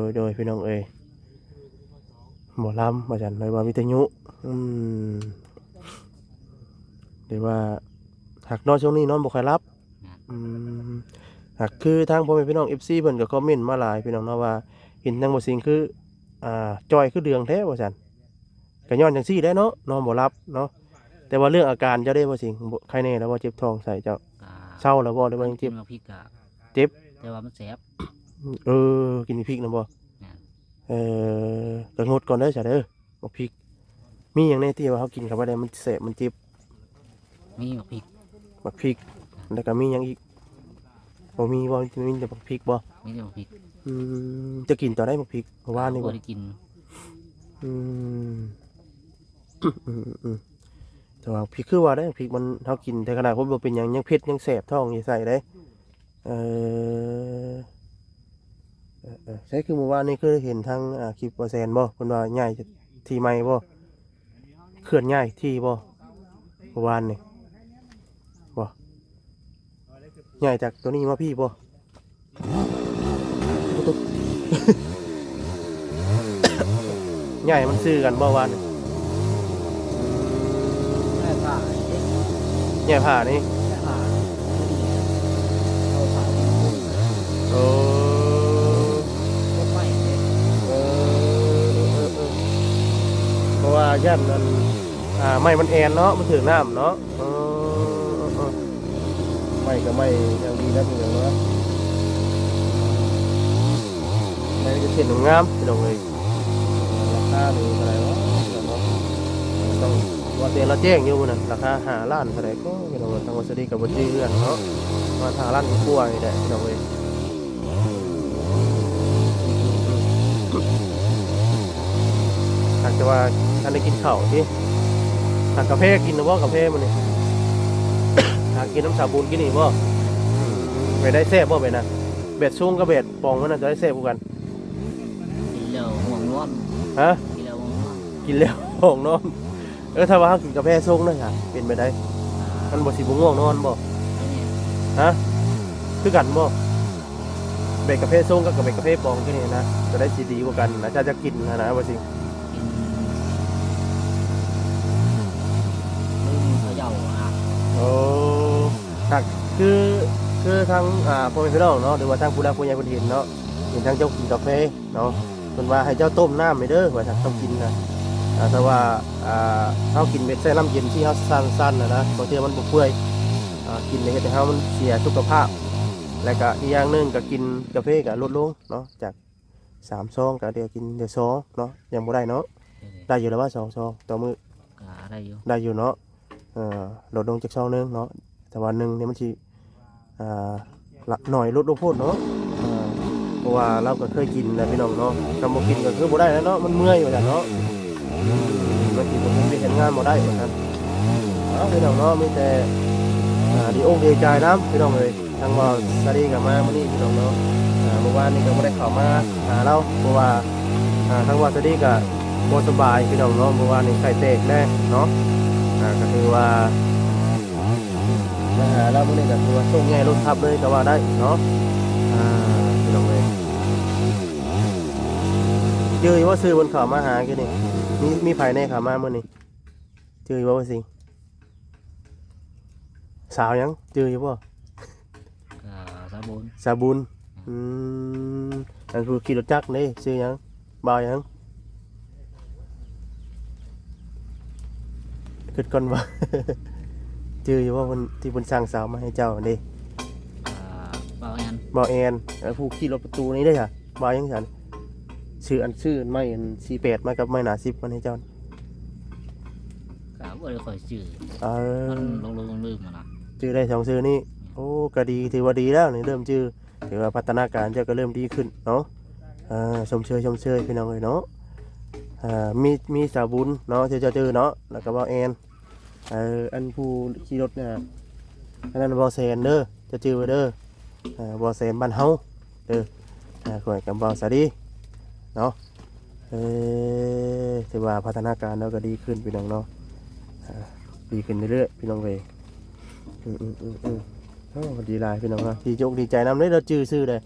ຍໆໆ ພີ່ນ້ອງເອີຍ ໝໍລຳວ່າຊັ້ນ ຫຼືວ່າວິທະຍຸ ອືມ ຫຼືວ່າ ຫາກນອນຊ່ວງນີ້ນອນບໍ່ຄ່ອຍຫຼັບ. ແມ່ນ. ອືມ ຫາກຄືທາງພໍ່ແມ່ພີ່ນ້ອງເອັຟຊີເພິ່ນກໍຄອມເມັນມາຫຼາຍພີ່ນ້ອງເນາະ ວ່າເຫັນນາງບໍ່ສິງຄື ອ່າ ຈ່ອຍຄືເດືອງແທ້ວ່າຊັ້ນ. ກໍຍ້ອນຈັ່ງຊີ້ແຫຼະເນາະ ນອນບໍ່ຫຼັບເນາະ. ແຕ່ວ່າເລື່ອງອາການເຈົ້າເດ້ ບໍ່ສິງ ບໍ່ ໄຄແນ່ແລ້ວບໍ່? ເຈັບທ້ອງໃສ່ເຈົ້າ ກໍ ເຊົາແລ້ວບໍ່ ຫຼືວ່າຍັງເຈັບ? ກິນໝາກພິກກໍ ເຈັບ ແຕ່ວ່າມັນແສບ. ເອີ ກິນພິກນຳບໍ່? ແມ່ນ. ເອີ ກໍງົດກ່ອນເດີຊະເດີ ໝາກພິກ. ມີຫຍັງແນ່ທີ່ວ່າເຮົາກິນເຂົ້າໄປແລ້ວມັນແສບ ມັນເຈັບ? ມີໝາກພິກ ໝາກພິກ ແລ້ວກໍມີຫຍັງອີກ? ບໍ່ມີບໍ່? ມີແຕ່ໝາກພິກບໍ່? ມີແຕ່ໝາກພິກ. ອືມ ເຈົ້າກິນຕອນໃດໝາກພິກ? ເມື່ອວານນີ້ບໍ່? ບໍ່ໄດ້ກິນ. ອືມ ອືມໆ ແຕ່ວ່າພິກຄືວ່າໄດ໋ ພິກມັນ ເຮົາກິນແຕ່ຂະໜາດຄົນບໍ່ເປັນຫຍັງ ຍັງເຜັດ ຍັງແສບທ້ອງຢູ່ໃສ່ເດ້. ເອີ ເອີ ໃຊ່ ຄືມື້ວານນີ້ຄືເຫັນທາງ ອ່າ ຄລິບບໍ່ແຊນບໍ່ ເພິ່ນວ່າຍ້າຍທີ່ໃໝ່ບໍ່? ເຄື່ອນຍ້າຍທີ່ບໍ່ ເມື່ອວານນີ້ບໍ່? ຍ້າຍຈາກຕົວນີ້ມາພີ້ບໍ່? ຍ້າຍມັນຊື່ກັນບໍ່ວານນີ້? ຍ້າຍຜ້ານີ້ ຍ້າຍຜ້ານີ້ ຍ້າຍຜ້າ ເອົາຜ້ານີ້ ໂອ້ ເຮັດໄມ້ນີ້ ເອີ ເອີ ເອີ ເອີ ເພາະວ່າຢ້ານອັນ ອ່າ ໄມ້ມັນແອ່ນເນາະ ມັນຖືກນ້ຳເນາະ. ເອີ ເອີ ເອີ ໄມ້ກໍໄມ້ຢ່າງດີນະ ເປັນຫຍັງວະ ໄມ້ຈະເປັນງາມ ພີ່ນ້ອງເອີຍ. ລາຄານີ້ເທົ່າໃດວະ ພີ່ນ້ອງເນາະ ຕ້ອງວ່າແຕ່ລະແຈ້ງຢູ່ມື້ນັ້ນ ລາຄາຫ້າລ້ານເທົ່າໃດກໍ ພີ່ນ້ອງເອີຍ. ທາງວ່າສະດີກໍບໍ່ຈື່ເລື່ອງເນາະ ປະມານຫ້າລ້ານກວ່ານີ້ແຫຼະ ພີ່ນ້ອງເອີຍ. ຫາກແຕ່ວ່າທັນໄດ້ກິນເຂົ້າຕິ ຫາກາເຟກິນແລ້ວບໍ່? ກາເຟມື້ນີ້ ຫາກິນນຳສາວບຸນກິນນີ້ບໍ່? ອືມ ແບບໃດແຊບບໍ່ແບບນັ້ນ? ແບບຊົງກັບແບບປອງມັນນະ ໂຕໃດແຊບກວ່າກັນ? ກິນແລ້ວງ່ວງນອນ. ຮະ? ກິນແລ້ວງ່ວງນອນ ກິນແລ້ວງ່ວງນອນ. ເອີ ຖ້າວ່າເຮົາກິນກາແຟຊົງນະ ເປັນແບບໃດ? ມັນບໍ່ ຊິບໍ່ງ່ວງນອນບໍ່? ແມ່ນ. ຮະ? ຄືກັນບໍ່? ແບບກາເຟຊົງກັບ ກັບແບບກາເຟປອງ ຄືນີ້ນະ ໂຕໃດຊິດີກວ່າກັນນະ ຖ້າຈະກິນຫັ້ນນະ ວ່າຊິ ກິນ ຄືເຂົາເຈົ້ານະ. ໂອ້ ຄັກ ຄື ຄືທາງ ອ່າ ພໍ່ແມ່ພີ່ນ້ອງເນາະ ຫຼືວ່າທາງຜູ້ຫຼັກຜູ້ໃຫຍ່ເພິ່ນເຫັນເນາະ ເຫັນທາງເຈົ້າກິນກາເຟເນາະ ເພິ່ນວ່າໃຫ້ເຈົ້າຕົ້ມນ້ຳໃຫ້ເດີ ວ່າຖ້າເຈົ້າກິນນະ ອ່າ ຖ້າວ່າ ອ່າ ເຮົາກິນແບບໃສ່ນ້ຳເຢັນທີ່ເຮົາຊັ່ນໆນະນະ ບາງເທື່ອມັນບໍ່ເປື່ອຍ ອ່າ ກິນແລ້ວເຮັດໃຫ້ເຮົາມັນເສຍສຸຂະພາບ ແລະກະອີກຢ່າງໜຶ່ງກະກິນກາເຟກະລົດລົງເນາະ ຈາກສາມຊອງກະເຫຼືອກິນເຫຼືອສອງເນາະ ຍັງບໍ່ໄດ້ເນາະ. ເອີ ໄດ້ຢູ່ແລ້ວວ່າສອງຊອງຕໍ່ມື້ ກະໄດ້ຢູ່ ໄດ້ຢູ່ເນາະ. ເອີ ລົດລົງຈັກຊອງໜຶ່ງເນາະ ແຕ່ວ່າໜຶ່ງນີ້ມັນຊິ ອ່າ ລະ ໜ້ອຍລົດລົງໂພດເນາະ ເອີ ເພາະວ່າລາວກໍເຄີຍກິນແລ້ວພີ່ນ້ອງເນາະ ຄັນບໍ່ກິນກໍຄືບໍ່ໄດ້ແລ້ວເນາະ ມັນເມື່ອຍວ່າຊັ້ນເນາະ ມັນຊິບໍ່ເຮັດວຽກເຮັດງານບໍ່ໄດ້ວ່າຊັ້ນ. ເອົາ ພີ່ນ້ອງເນາະ ມີແຕ່ ອ່າ ດີອົກດີໃຈນຳ ພີ່ນ້ອງເອີຍ ທາງບ່າວສາລີກໍມາມື້ນີ້ ພີ່ນ້ອງເນາະ ເມື່ອວານນີ້ກໍບໍ່ໄດ້ເຂົ້າມາຫາລາວ ເພາະວ່າ ອ່າ ທາງບ່າວສາລີກໍບໍ່ສະບາຍ ພີ່ນ້ອງເນາະ ເມື່ອວານນີ້ໄຂ້ແຕກແດ່ເນາະ ອ່າ ກໍຖືວ່າ ມາຫາລາວມື້ນີ້ກໍຖືວ່າໂຊກໃຫຍ່ລົ້ນທັບເລີຍກໍວ່າໄດ້ເນາະ ອ່າ ພີ່ນ້ອງເອີຍ. ຈື່ຢູ່ບໍ່ ຊື່ເພິ່ນເຂົ້າມາຫາກີ້ນີ້ ມີ ມີໃຜແດ່ເຂົ້າມາມື້ນີ້ ຈື່ຢູ່ບໍ່ ວ່າຊິງ? ສາວຫຍັງ ຈື່ຢູ່ບໍ່? ອ່າ ສາວບຸນ ສາວບຸນ. ອືມ ອັນຜູ້ຂີ່ລົດຈັກເດ້ ຊື່ຫຍັງ? ບ່າວຫຍັງ? ຄິດກ່ອນວ່າ ຈື່ຢູ່ບໍ່ ເພິ່ນ ທີ່ເພິ່ນສັ່ງສາວມາໃຫ້ເຈົ້າເດ້? ອ່າ ບ່າວແອນ ບ່າວແອນ. ເອີ ຜູ້ຂີ່ລົດປະຕູນີ້ເດ້ຫະ ບ່າວຫຍັງຊັ້ນ? ຊື້ອັນ ຊື້ໄມ້ອັນສີ່ແປດມາກັບໄມ້ໜາສິບມາໃຫ້ເຈົ້າ. ກໍບໍ່ໄດ້ຄ່ອຍຈື່ ເອີ ມັນຫຼົງໆລືມໆຫັ້ນນະ ຈື່ໄດ້ສອງຊື່ນີ້. ໂອ້ ກໍດີ ຖືວ່າດີແລ້ວນີ້ ເລີ່ມຈື່ ຖືວ່າພັດທະນາການເຈົ້າກໍເລີ່ມດີຂຶ້ນເນາະ. ເອີ ຊົມເຊີຍ ຊົມເຊີຍ ພີ່ນ້ອງເອີຍເນາະ. ເອີ ມີ ມີສາວບຸນເນາະ ທີ່ເຈົ້າຈື່ເນາະ ແລ້ວກໍບ່າວແອນ. ເອີ ອັນຜູ້ຂີ່ລົດນະ ອັນນັ້ນບ່າວແສນເດີ ເຈົ້າຈື່ໄວ້ເດີ. ເອີ ບ່າວແສນບ້ານເຮົາເດີ. ເອີ ຂ້ອຍກັບບ່າວສາລີເນາະ. ເອີ ຖືວ່າພັດທະນາການລາວກໍດີຂຶ້ນ ພີ່ນ້ອງເນາະ. ເອີ ດີຂຶ້ນເລື້ອຍໆ ພີ່ນ້ອງເອີຍ. ອືມໆໆໆ ໂອ້ ດີຫຼາຍ ພີ່ນ້ອງເນາະ ດີອົກດີໃຈນຳເດ້ ລາວຈື່ຊື່ເດ້.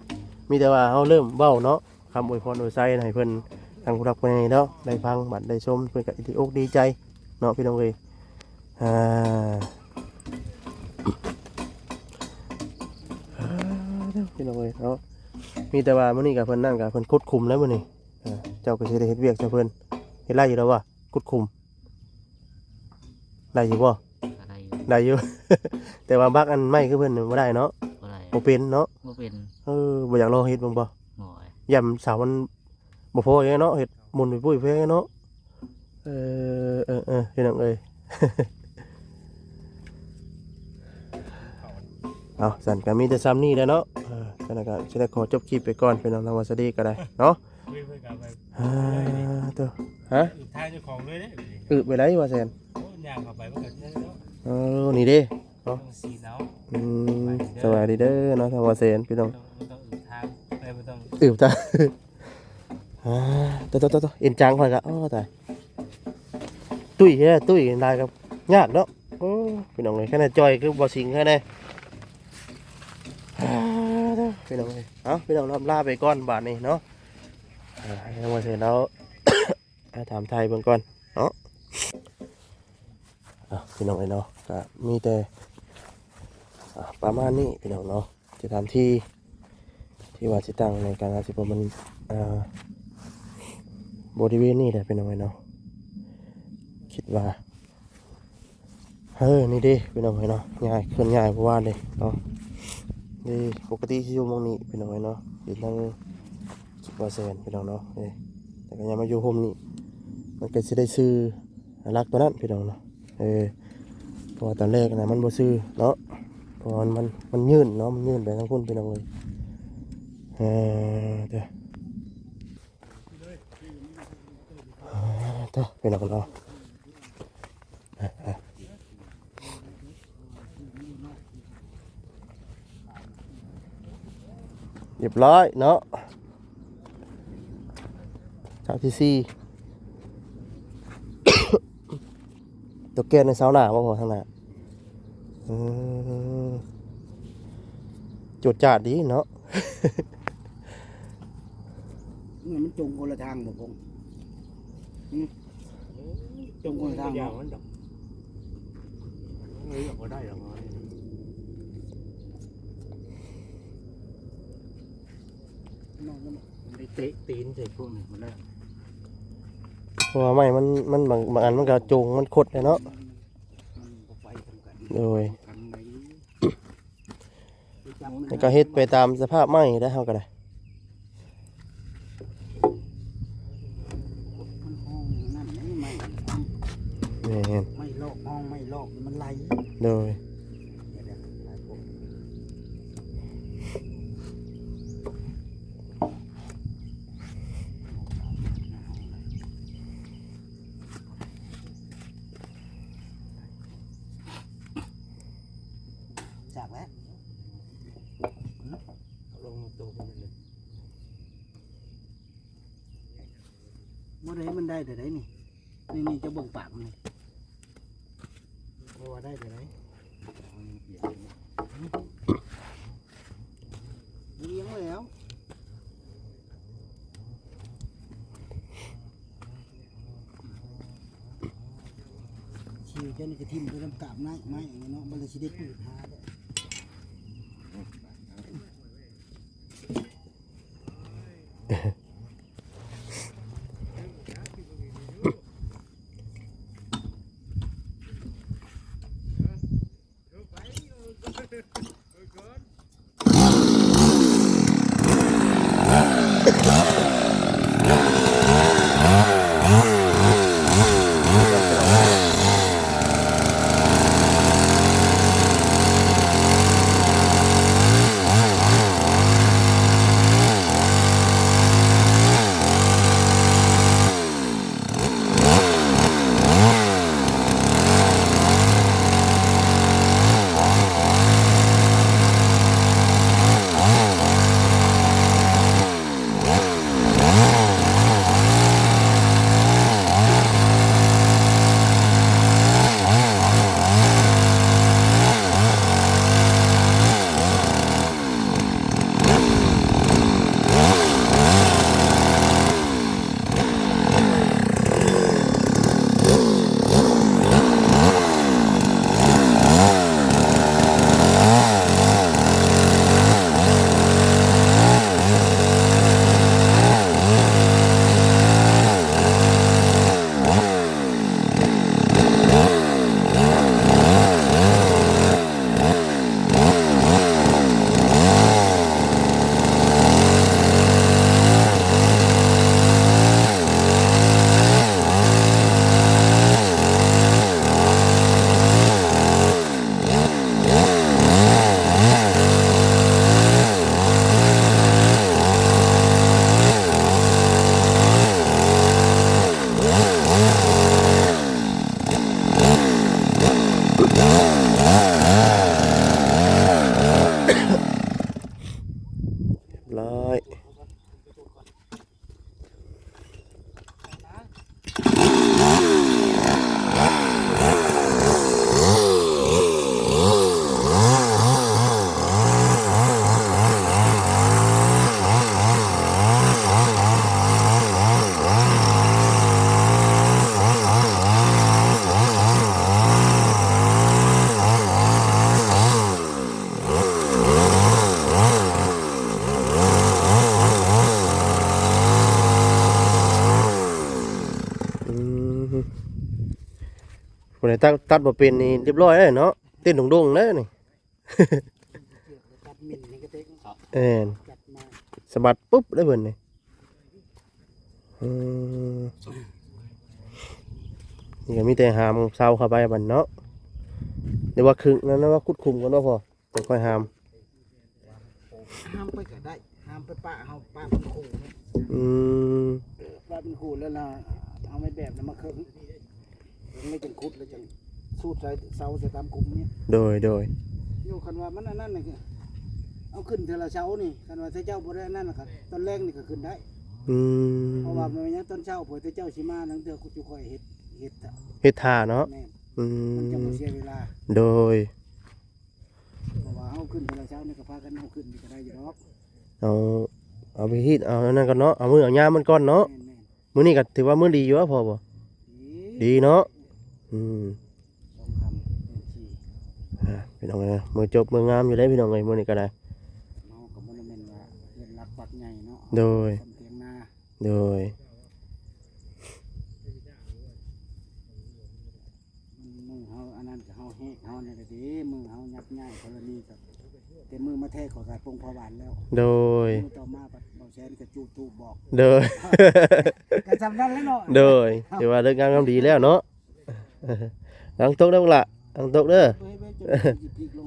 ມີແຕ່ວ່າເຮົາເລີ່ມເວົ້າເນາະ ຄຳອວຍພອນອວຍໄຊໃຫ້ເພິ່ນ ທາງຜູ້ຫຼັກຜູ້ໃຫຍ່ເນາະ ໄດ້ຟັງ ບັດໄດ້ຊົມ ເພິ່ນກໍດີອົກດີໃຈເນາະ ພີ່ນ້ອງເອີຍ. ອ່າ ພີ່ນ້ອງເອີຍເນາະ ມີແຕ່ວ່າມື້ນີ້ກໍເພິ່ນນັ້ນກໍເພິ່ນຂຸດຂຸມແລ້ວມື້ນີ້. ເຈົ້າກໍຊິໄດ້ເຮັດວຽກຊ່ວຍເພິ່ນ ເຮັດໄດ້ຢູ່ແລ້ວວະ? ຂຸດຂຸມ ໄດ້ຢູ່ບໍ່? ກໍໄດ້ຢູ່ ໄດ້ຢູ່ ແຕ່ວ່າບັກອັນໄມ້ຄືເພິ່ນນີ້ບໍ່ໄດ້ເນາະ ບໍ່ໄດ້ ບໍ່ເປັນເນາະ ບໍ່ເປັນ ເອີ ບໍ່ຢາກລອງເຮັດເບິ່ງບໍ່? ບໍ່ ຢ້ານເສົາມັນບໍ່ພໍເນາະ ເຮັດໝຸນປຸ້ຍໆແພງເນາະ ເອີ ເອີ ເອີ ພີ່ນ້ອງເອີຍ ເອົາ ຊັ້ນກໍມີແຕ່ຊ່ຳນີ້ແຫຼະເນາະ ເອີ ຈັ່ງໃດກໍຊິໄດ້ຂໍຈົບຄລິບໄປກ່ອນ ພີ່ນ້ອງ ທາງວ່າສະດີກໍໄດ້ເນາະ ເອີ ໂຕ ຮະ? ອືບທາງເຈົ້າຂອງເລີຍເດ້ ອືບໄປໄດ້ວ່າແຊນ ໂອ້ ຍ່າງເຂົ້າໄປມັນກໍເລີຍເນາະ ເອີ ນີ້ເດ້ເນາະ ຕ້ອງສີດເອົາ ອືມ ສະບາຍດີເດີ ສະບາຍດີເດີເນາະ ທາງວ່າແຊນ ພີ່ນ້ອງ ບໍ່ຕ້ອງອືບທາງ ເອີ ບໍ່ຕ້ອງ ອືບທາງ ອ່າ ໂຕໆໆໆ ເອັນຈັງຂ້ອຍກະ ໂອ້ ຕາຍ ຕຸ້ຍແທ້ ຕຸ້ຍຫຼາຍກໍຍາກເນາະ ໂອ້ ພີ່ນ້ອງເອີຍ ຂະໜາດຈ່ອຍຄືບໍ່ສິງແທ້ແດ່ ອ່າ ໂຕ ພີ່ນ້ອງເອີຍ ເອົາ ພີ່ນ້ອງ ລຳລາໄປກ່ອນບາດນີ້ເນາະ ອ່າ ໃຫ້ທາງວ່າແຊນເຮົາ ອ່າ ຖາມໄຖ່ເບິ່ງກ່ອນເນາະ ອ່າ ພີ່ນ້ອງເອີຍເນາະ ກະມີແຕ່ ອ່າ ປະມານນີ້ ພີ່ນ້ອງເນາະ ສະຖານທີ່ ທີ່ວ່າຊິຕັ້ງໃນການອາຊີບ ມັນ ອ່າ ບໍລິເວນນີ້ແຫຼະ ພີ່ນ້ອງເອີຍເນາະ ຄິດວ່າ ເອີ ນີ້ເດ້ ພີ່ນ້ອງເອີຍເນາະ ຍ້າຍ ເຄື່ອນຍ້າຍເມື່ອວານເດ້ເນາະ ນີ້ ປົກກະຕິຊິຢູ່ໝ່ອງນີ້ ພີ່ນ້ອງເອີຍເນາະ ຢູ່ທາງສຸດວ່າແຊນ ພີ່ນ້ອງເນາະ ນີ້ ແຕ່ກໍຍ້າຍມາຢູ່ຮົ່ມນີ້ ມັນກໍຊິໄດ້ຊື່ຫຼັກຕົວນັ້ນ ພີ່ນ້ອງເນາະ ເອີ ເພາະວ່າຕອນແລກນະມັນບໍ່ຊື່ເນາະ ເພາະວ່າມັນ ມັນ ມັນຍື່ນເນາະ ມັນຍື່ນໄປທາງພຸ້ນ ພີ່ນ້ອງເອີຍ ເອີ ເດີ ເອີ ເດີ ພີ່ນ້ອງເນາະ ຮຽບຮ້ອຍເນາະ ເສົາທີສີ່ ຕົວແກ່ນໃນເສົາໜ້າບໍ່ພໍທາງໜ້າ ອືມ ຈວດຈາດດີເນາະ ມັນຈົງຄົນລະທາງບໍ່ ກົງ? ຫືມ? ຈົງຄົນລະທາງບໍ່? ເອີ ບໍ່ໄດ້ດອກ ໄດ້ເຕະຕີນໃສ່ພວກນີ້ໝົດແລ້ວ ເພາະວ່າໄມ້ມັນ ມັນບາງ ບາງອັນມັນກໍຈົງ ມັນຄົດແຫຼະເນາະ ໂດຍ ມັນກໍເຮັດໄປຕາມສະພາບໄມ້ໄດ໋ ເຮົາກໍໄດ້ ມັນຫ້ອງນັ້ນໄດ໋ ໄມ້ ແມ່ນ ໄມ້ລອກ ຫ້ອງໄມ້ລອກມັນໄຫຼ ໂດຍ ຈາກແລ້ວ ເອົາລົງໂຕຂຶ້ນໄປເລີຍ ບໍ່ໄດ້ ມັນໄດ້ແຕ່ໃດນີ້ ນີ້ ນີ້ ເຈົ້າເບິ່ງປາກມັນນີ້ ບໍ່ວ່າໄດ້ແຕ່ໃດ ລ້ຽງແລ້ວ ຊິວເຈົ້ານີ້ກະຖິ້ມໄປນຳກາບໄມ້ ໄມ້ເນາະ ມັນລະຊິໄດ້ປືດຫາເດ້. ເ ຜູ້ໃດຕັດ ຕັດບໍ່ເປັນນີ້ຮຽບຮ້ອຍເດ້ເນາະ ເຕັ້ນດົງໆເດ້ນີ້. ຕັດໝິ່ນນີ້ກໍເຕັກ ແມ່ນ ຕັດມາ ສະບັດປຸບເດ້ເພິ່ນນີ້. ອືມ ນີ້ກໍມີແຕ່ຫາມເສົາເຂົ້າໄປບັດເນາະ ຫຼືວ່າຄຶງນັ້ນນະ ວ່າຂຸດຂຸມກ່ອນເນາະພໍ່ ຈັ່ງຄ່ອຍຫາມ. ຫາມໄປກໍໄດ້ ຫາມໄປປະ ເຮົາປະເປັນຄູ່ເນາະ. ອືມ ເອີ ປະເປັນຄູ່ແລ້ວລະເອົາໄມ້ແບບນັ້ນມາເຄິ່ງ ເຄິ່ງແລ້ວຈັ່ງຂຸດ ແລ້ວຈັ່ງສູດໃສ່ເສົາໃສ່ຕາມຂຸມນີ້. ໂດຍ ໂດຍ ຢູ່ ຄັນວ່າມັນອັນນັ້ນນີ້ ເອົາຂຶ້ນເທື່ອລະເສົານີ້ ຄັນວ່າເຈົ້າບໍ່ໄດ້ອັນນັ້ນລະກໍຕອນແລງນີ້ກໍຂຶ້ນໄດ້. ອືມ ເພາະວ່າແມ່ນຫຍັງ ຕອນເຊົ້າເພິ່ນເຈົ້າຊິມາ ລາງເທື່ອຈຸຂ້ອຍເຮັດ ເຮັດ ເຮັດຖ້າເນາະ. ແມ່ນ ອືມ ມັນຈະບໍ່ເສຍເວລາ. ໂດຍ ເພາະວ່າເຮົາຂຶ້ນເທື່ອລະເຊົ້ານີ້ກໍພາກັນເອົາຂຶ້ນນີ້ກໍໄດ້ຢູ່ດອກ. ເອົາ ເອົາໄປຮີດ ເອົາອັນນັ້ນກ່ອນເນາະ ເອົາມື້ເອົາຍາມມັນກ່ອນເນາະ. ແມ່ນໆ ມື້ນີ້ກໍຖືວ່າມື້ດີຢູ່ວ່າພໍ່ບໍ່? ດີ ດີເນາະ. ອືມ ສອງຄ່ຳເດືອນສີ່ ອ່າ ພີ່ນ້ອງເອີຍ ມື້ຈົບມື້ງາມຢູ່ເດ້ພີ່ນ້ອງເອີຍ ມື້ນີ້ກໍໄດ້. ເຮົາກໍບໍ່ໄດ້ແມ່ນວ່າເຮືອນຫຼັກປັກໃຫຍ່ເນາະ. ໂດຍ ສ່ຳຖຽງນາ. ໂດຍ ມື້ເຮົາອັນນັ້ນກໍເຮົາແຮກເຮົານັ້ນແຫຼະເດ້ ມື້ເຮົາຍັບຍ້າຍກໍລະນີກໍ ແຕ່ມື້ມາແທ້ຂ້ອຍກໍປົງຜ້າຫວານແລ້ວ. ໂດຍ ມື້ຕໍ່ມາບັດເບົາແຊນກໍຈູດທູບບອກ. ໂດຍ ກໍສ່ຳນັ້ນແຫຼະເນາະ. ໂດຍ ຖືວ່າເລີກງາມຍາມດີແລ້ວເນາະ. ລະວັງຕົກເດີລູກຫຼ້າ ລະວັງຕົກເດີ.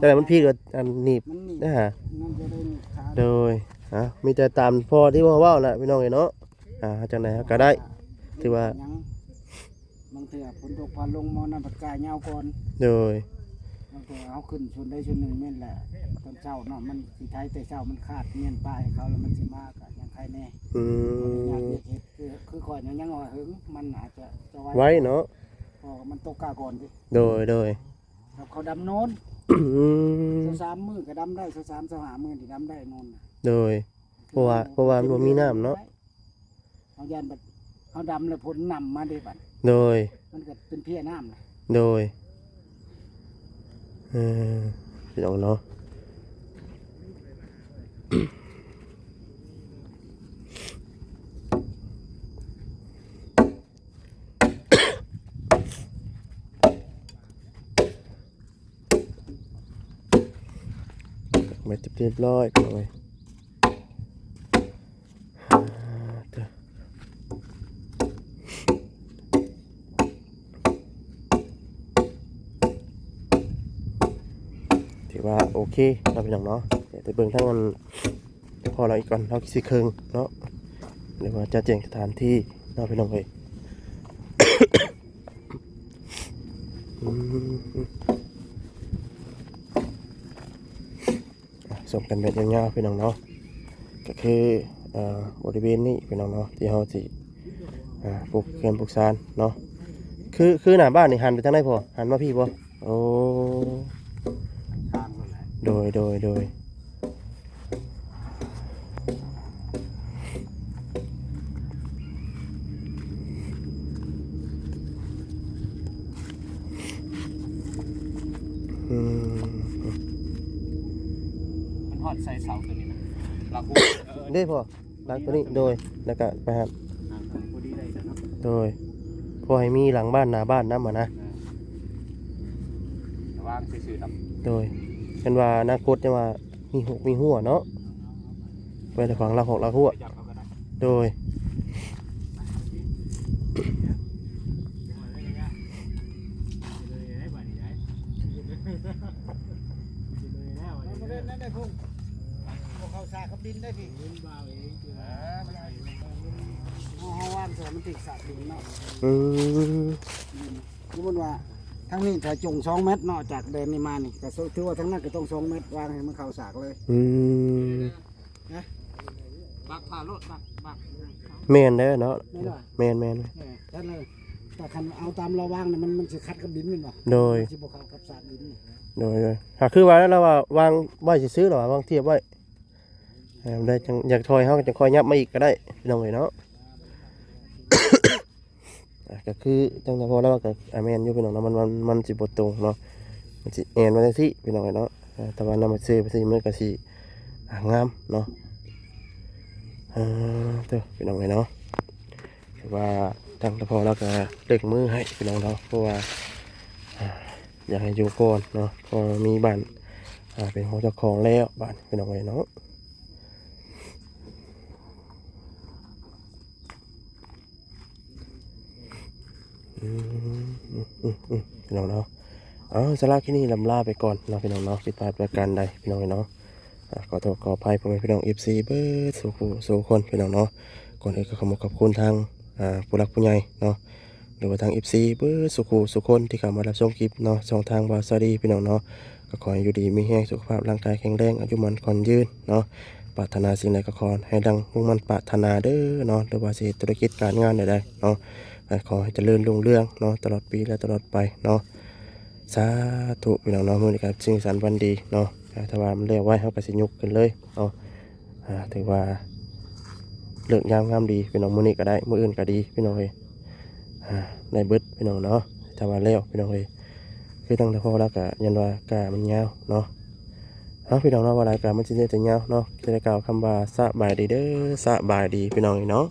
ເອີ ເອີ ເອີ ຈັ່ງໃດມັນພິກລົງ ຈັ່ງໃດມັນພິກ ອັນໜີບ ມັນໜີບ ນະ. ໂດຍ ເອົ້າ ມີແຕ່ຕາມພໍ່ທີ່ພໍ່ເວົ້າແຫຼະພີ່ນ້ອງເອີຍເນາະ. ອ່າ ຈັ່ງໃດເຮົາກໍໄດ້ ຖືວ່າ ບາງເທື່ອຝົນຕົກຟ້າລົງມານຳພັດກາຍາວກ່ອນ. ໂດຍ ບາງເທື່ອເຮົາຂຶ້ນສ່ວນໃດສ່ວນໜຶ່ງແມ່ນແຫຼະ ຕອນເຊົ້າເນາະ ມັນຊິໄຖແຕ່ເຊົ້າ ມັນຄາດມ້ຽນປາໃຫ້ເຂົາ ແລ້ວມັນຊິມາກໍຍັງໄຄແດ່. ອືມ ຍາກວຽກເຮັດ ຄື ຄືຂ້ອຍນີ້ຍັງວ່າເຫິງ ມັນອາດຈະ ຈະໄວ ໄວເນາະ ເພາະວ່າມັນຕົກກາກ່ອນຕິ. ໂດຍ ໂດຍ ແລ້ວເຂົາດຳໂນນ. ອືມ ຊາວສາມມື້ກໍດຳໄດ້ ຊາວສາມ ຊາວຫ້າມື້ນີ້ດຳໄດ້ໂນນນະ. ໂດຍ ເພາະວ່າ ເພາະວ່າມັນບໍ່ມີນ້ຳເນາະ. ເຮົາຢ້ານບັດເຮົາດຳແລ້ວຝົນນຳມາເດ້ບັດ. ໂດຍ ມັນກໍເປັນເພຍນ້ຳນະ. ໂດຍ ເອີ ພີ່ນ້ອງເນາະ ເປັນທີ່ຮຽບຮ້ອຍພີ່ນ້ອງເອີຍ. ອ່າ ເດີ ຖືວ່າໂອເຄເນາະພີ່ນ້ອງເນາະ. ດຽວໄປເບິ່ງທາງອັນ ພໍລາວອີກກ່ອນ ລາວຊິເຄິ່ງເນາະ ຫຼືວ່າຈະແຈ້ງສະຖານທີ່ເນາະພີ່ນ້ອງເອີຍ. ອືມ ອ່ະ ຊົມກັນແບບຍາວໆ ພີ່ນ້ອງເນາະ ກໍຄື ເອີ ບໍລິເວນນີ້ພີ່ນ້ອງເນາະ ທີ່ເຮົາຊິ ອ່າ ປູກເຮືອນປູກຊານເນາະ. ຄື ຄືໜ້າບ້ານນີ້ຫັນໄປທາງໃດພໍ່? ຫັນມາພີ້ບໍ່? ໂອ້ ທາງນັ້ນແຫຼະ. ໂດຍ ໂດຍ ໂດຍ ອືມ ມັນຮອດໃສ່ເສົາຕົວນີ້ນະ ຫຼັກຫົວ ເອີ ເດ້ພໍ່. ຫຼັງຕົວນີ້ ໂດຍ ແລ້ວກະໄປຫັ້ນ ອ່າ ພໍດີໄດ້ແລ້ວເນາະ. ໂດຍ ພໍໃຫ້ມີຫຼັງບ້ານໜ້າບ້ານນຳຫັ້ນນະ. ອ່າ ລະຫວ່າງຊື່ໆດອກ. ໂດຍ ເຫັນວ່າອະນາຄົດຈັ່ງວ່າມີຫົກມີຮົ່ວເນາະ ໄວ້ລະຫວ່າງຫຼັກຫົກຫຼັກຮົ່ວ. ໂດຍ ເຮົາ ເຮົາວາງໃສ່ມັນຕິດສາກດິນເນາະ. ອືມ ສົມມຸດວ່າທາງນີ້ຖ້າຈົງສອງແມັດເນາະ ຈາກແດນນີ້ມານີ້ ກໍຖືວ່າທາງນັ້ນກໍຕ້ອງສອງແມັດ ວາງໃຫ້ມັນເຂົ້າສາກເລີຍ. ອືມ ນະ ບັກຜ່າໂລດ ບັກ ບັກ ແມ່ນເດ້ເນາະ. ແມ່ນບໍ່? ແມ່ນໆ ເອີ ແຕ່ຄັນເອົາຕາມລະຫວ່າງນີ້ ມັນ ມັນຊິຂັດກັບດິນແມ່ນບໍ່? ໂດຍ ມັນຊິບໍ່ເຂົ້າກັບສາກດິນນີ້. ໂດຍໆ ຖ້າຄືວ່າລະວ່າວາງໄວ້ຊື່ໆ ລະວ່າວາງທຽບໄວ້ ເອີ ໄດ້ຈັ່ງ ຢາກຖອຍເຮົາກໍຈະຄ່ອຍຫຍັບມາອີກກໍໄດ້ ພີ່ນ້ອງເອີຍເນາະ. ອ່າ ກໍຄືຈັ່ງໃດພໍລາວກໍ ອ່າ ແມ່ນຢູ່ພີ່ນ້ອງເນາະ ມັນ ມັນ ມັນຊິບໍ່ຕົງເນາະ ມັນຊິແອ່ນມາຈັ່ງຊີ້ພີ່ນ້ອງເອີຍເນາະ. ອ່າ ແຕ່ວ່ານຳມາເຊີໄປຊີ້ມັນກໍຊິ ອ່າ ງາມເນາະ. ເອີ ເດີ ພີ່ນ້ອງເອີຍເນາະ ຖືວ່າທາງຕາພໍ່ລາວກໍເລັ່ງມືໃຫ້ພີ່ນ້ອງເນາະ ເພາະວ່າ ອ່າ ຢາກໃຫ້ຢູ່ກ່ອນເນາະ ເພາະວ່າມີບ້ານ ອ່າ ເປັນຂອງເຈົ້າຂອງແລ້ວ ບາດນີ້ພີ່ນ້ອງເອີຍເນາະ. ອືມ ອືມ ອືມ ອືມ ພີ່ນ້ອງເນາະ. ເອົາ ສຳລັບຄລິບນີ້ລຳລາໄປກ່ອນເນາະ ພີ່ນ້ອງເນາະ. ຜິດພາດປະການໃດ ພີ່ນ້ອງເອີຍເນາະ ອ່າ ຂໍໂທດຂໍອະໄພພໍ່ແມ່ພີ່ນ້ອງ ເອັຟຊີ ເບິດສູ່ຜູ້ສູ່ຄົນ ພີ່ນ້ອງເນາະ. ກ່ອນອື່ນກໍຂໍຂອບຄຸນທາງ ອ່າ ຜູ້ຫຼັກຜູ້ໃຫຍ່ເນາະ ຫຼືວ່າທາງ ເອັຟຊີ ເບິດສູ່ຜູ້ສູ່ຄົນທີ່ເຂົ້າມາຮັບຊົມຄລິບເນາະ ຊ່ອງທາງບ່າວສາລີ ພີ່ນ້ອງເນາະ. ກໍຂໍໃຫ້ຢູ່ດີມີແຮງ ສຸຂະພາບຮ່າງກາຍແຂງແຮງ ອາຍຸໝັ້ນຂວັນຍືນເນາະ. ປາດຖະໜາສິ່ງໃດກໍຂໍໃຫ້ດັ່ງມຸ່ງໝັ້ນປາດຖະໜາເດີເນາະ ຫຼືວ່າຊິເຮັດທຸລະກິດການງານໃດໆເນາະ ກໍຂໍໃຫ້ຈະເລີນຮຸ່ງເຮືອງເນາະ ຕະຫຼອດປີ ແລະ ຕະຫຼອດໄປເນາະ. ສາທຸ ພີ່ນ້ອງເນາະ. ມື້ນີ້ກໍຊິງສັນວັນດີເນາະ ອ່າ ຖ້າວ່າມັນແລ້ວໄວ ເຮົາກໍຊິຍົກຂຶ້ນເລີຍເນາະ. ອ່າ ຖືວ່າເລີກຍາມງາມດີ ພີ່ນ້ອງ. ມື້ນີ້ກໍໄດ້ ມື້ອື່ນກໍດີ ພີ່ນ້ອງເອີຍ ອ່າ ໄດ້ເບິດ ພີ່ນ້ອງເນາະ. ຖ້າວ່າແລ້ວ ພີ່ນ້ອງເອີຍ ຄືຕັ້ງແຕ່ພໍແລ້ວກໍຢ້ານວ່າກ້າມັນຍາວເນາະ. ເອົາ ພີ່ນ້ອງເນາະ ເວົ້າຫຼາຍກໍມັນຊິເຮັດໃຫ້ຍາວເນາະ. ຈະໄດ້ກ່າວຄຳວ່າສະບາຍດີເດີ ສະບາຍດີ ພີ່ນ້ອງເອີຍເນາະ.